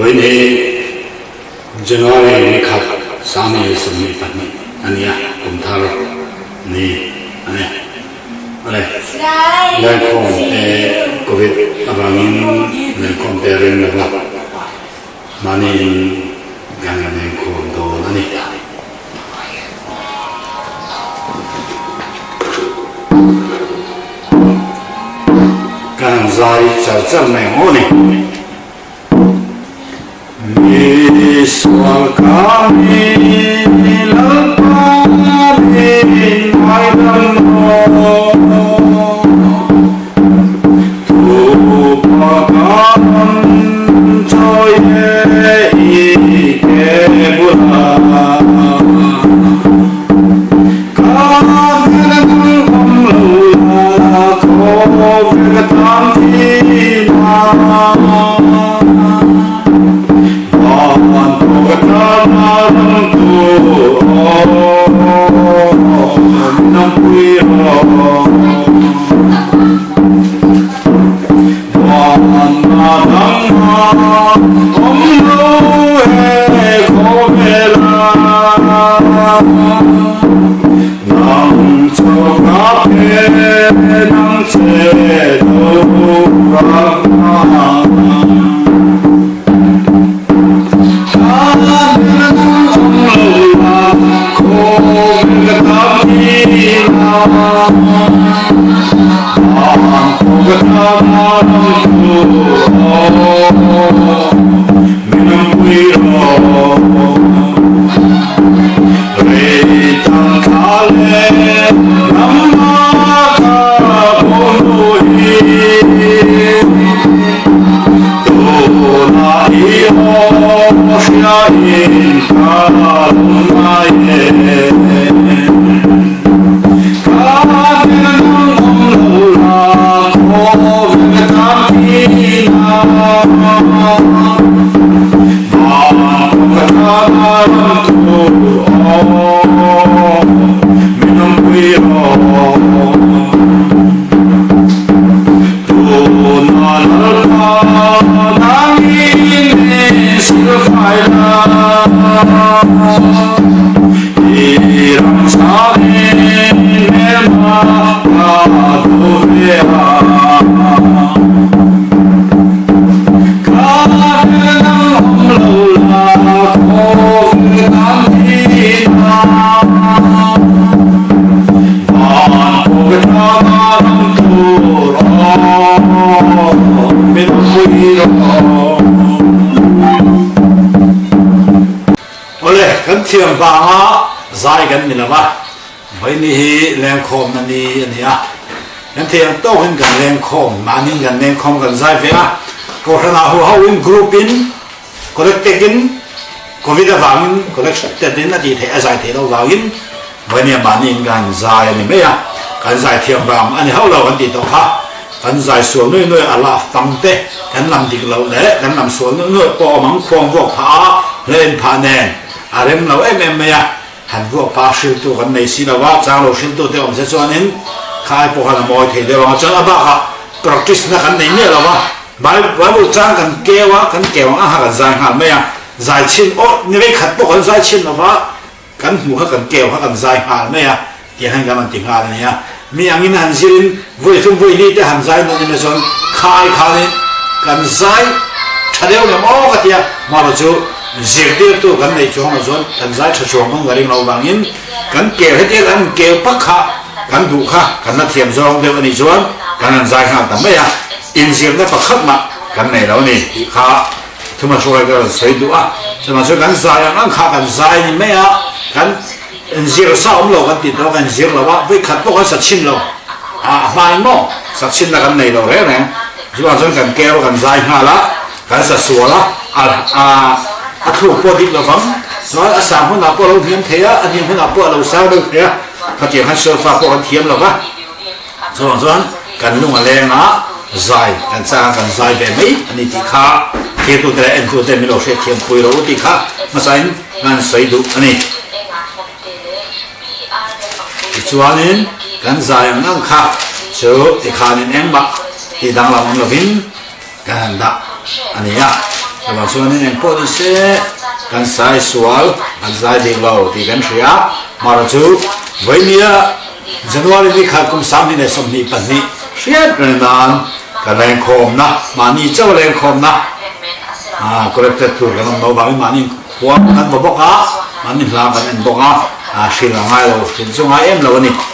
Vawiin hi January ni khat 2022 a ni a, kum thar ni a ni. Awle, Lenkhawm te Covid avangin lenkhawm te reng lova mahniin kan lenkhawm dawn a ni. Ka han zai char char mai ang aw ni. Mi sual ka ni Lalpa min ngaidam rawh. Thupa ka rawn chawi e i ke bulah. Ka hmel nang awm lo la khawvel ka tam thin a. Van pawh ka tan a ram tur aw min awmpui rawh. Van a dang a awm lo e khawvel a. Nang chauh ka phe nang che do ram a. Ka hmel nang awm lo la khawvel ka tam thin a. Awle, kan thiam vanga zai kan ni lo va, Vawiini hi lengkhawmna ni a ni a, kan thei ang tawkin kan lengkhawm, mahniin kan lengkhawm kan zai ve a, Kohhranah huho in group in collected in Covid avangin collected in a tih theih a zai theih loh vangin Vawiini ah mahniin kan han zai a ni mai a, kan zai thiam vang a ni hauh lo kan tih tawh kha, kan zai sual nuai nuai a la fang te kan lam dik loh leh kan lam sual nuai nuai pawh awm ang khuang vuak phah a, hla en phah nen a rem lo em em mai a. Han vuak pa hriltu kan nei si lo a, chang lo hriltu te awm se chuanin kha ai pawh khan a mawi thei deuh ang a, chuan a bakah practice na kan nei miah lo a, Bible chang kan keu a, kan keu ang a ha kan zai nghal mai a, zai chhin aw ni vei khat pawh kan zai chhin lo va, kan hmuh kha kan keu kha kan zai nghal mai a, tiang hian kan rawn ti nghal a nia. Mi angin han zirin vawi thum vawi li te han zai nawn emaw chuan kha ai khanin kan zai tha deuh lem aw ka ti a, marawh chu zirtirtu kan neih chuang lo chuan kan zai tha chuang pawn ka ring lo vangin kan keu hetia kan keu pak kha kan duh kha kan la thiam zawng deuh a nih chuan kan han zai nghal ta mai a, inzirna pakhat mah kan nei lo a ni tih kha thuma hruai ka rawn sawi duh a, chuvang chuan kan zai ang ang kha kan zai ni mai a, kan. Inzir sa awm lo kan tih tawh a, kan inzir lo a, vawi khat pawh kan sa chhin lo, a hmain maw sa chhinna kan nei lo reng reng, chuvang chuan kan keu a kan zai nghal a, kan sa sual a, a a a thluk pawh a dik lo vang, chuan a sang hunah pawh a lo hniam thei a, a hniam hunah pawh a lo sang deuh thei a, khatiang khan solfa pawh kan thiam lo va, chuvang chuan kan lung a leng a, zai kan chang a kan zai ve mai a ni tih kha thirtute leh entute min lo hriatthiam pui rawh u tih kha hmasain. Kan sawi duh a ni. Tichuanin kan zai ang ang kha chu tikhanin engmah tih danglam awm lovin kan han dah a ni a. Chuvang chuanin eng pawh ni se kan sai sual an zai bik lo tih kan hria. Mara chu Vainia January ni khat kum 2022 hriat reng nan ka lengkhawmna mahni chauh lengkhawmna corrected tur kan awm lo vangin mahni khua kan va bawk a, mahni hla kan en bawk a, hrilh a ngai lo, hrilh chu ngai em lo a ni.